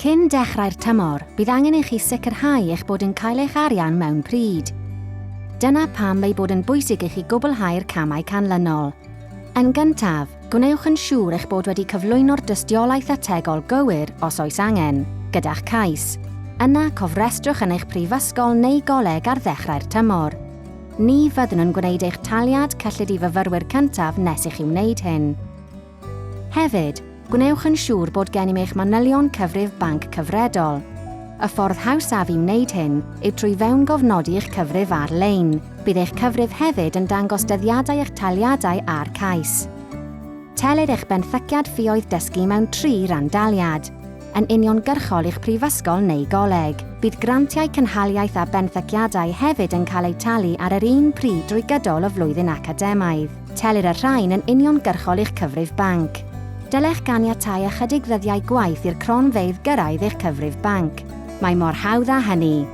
Cyn dechrau'r tymor, bydd angen i chi sicrhau eich bod yn cael eich arian mewn pryd. Dyna pam ei bod yn bwysig i chi gwblhau'r camau canlynol. Yn gyntaf, gwnewch yn siŵr eich bod wedi cyflwyno'r dystiolaeth ategol gywir, os oes angen, gyda'ch cais. Yna, cofrestrwch yn eich prifysgol neu goleg ar ddechrau'r tymor. Ni fyddwn yn gwneud eich taliad cyllid i fyfyrwyr cyntaf nes i chi wneud hyn. Hefyd, gwnewch yn siŵr bod gennym eich manylion cyfrif banc cyfredol. Y ffordd hawsaf i wneud hyn yw trwy fewngofnodi eich cyfrif ar-lein. Bydd eich cyfrif hefyd yn dangos dyddiadau eich taliadau a'r cais. Telir eich benthyciad ffioedd dysgu mewn tri randaliad, yn uniongyrchol i'ch prifysgol neu goleg. Bydd grantiau cynhaliaeth a benthyciadau hefyd yn cael eu talu ar yr un pryd drwy gydol y flwyddyn academaidd. Telir y rhain yn uniongyrchol i'ch cyfrif banc. Dylech ganiatáu ychydig ddyddiau gwaith i'r cronfeydd gyrraedd eich cyfrif banc. Mae mor hawdd â hynny.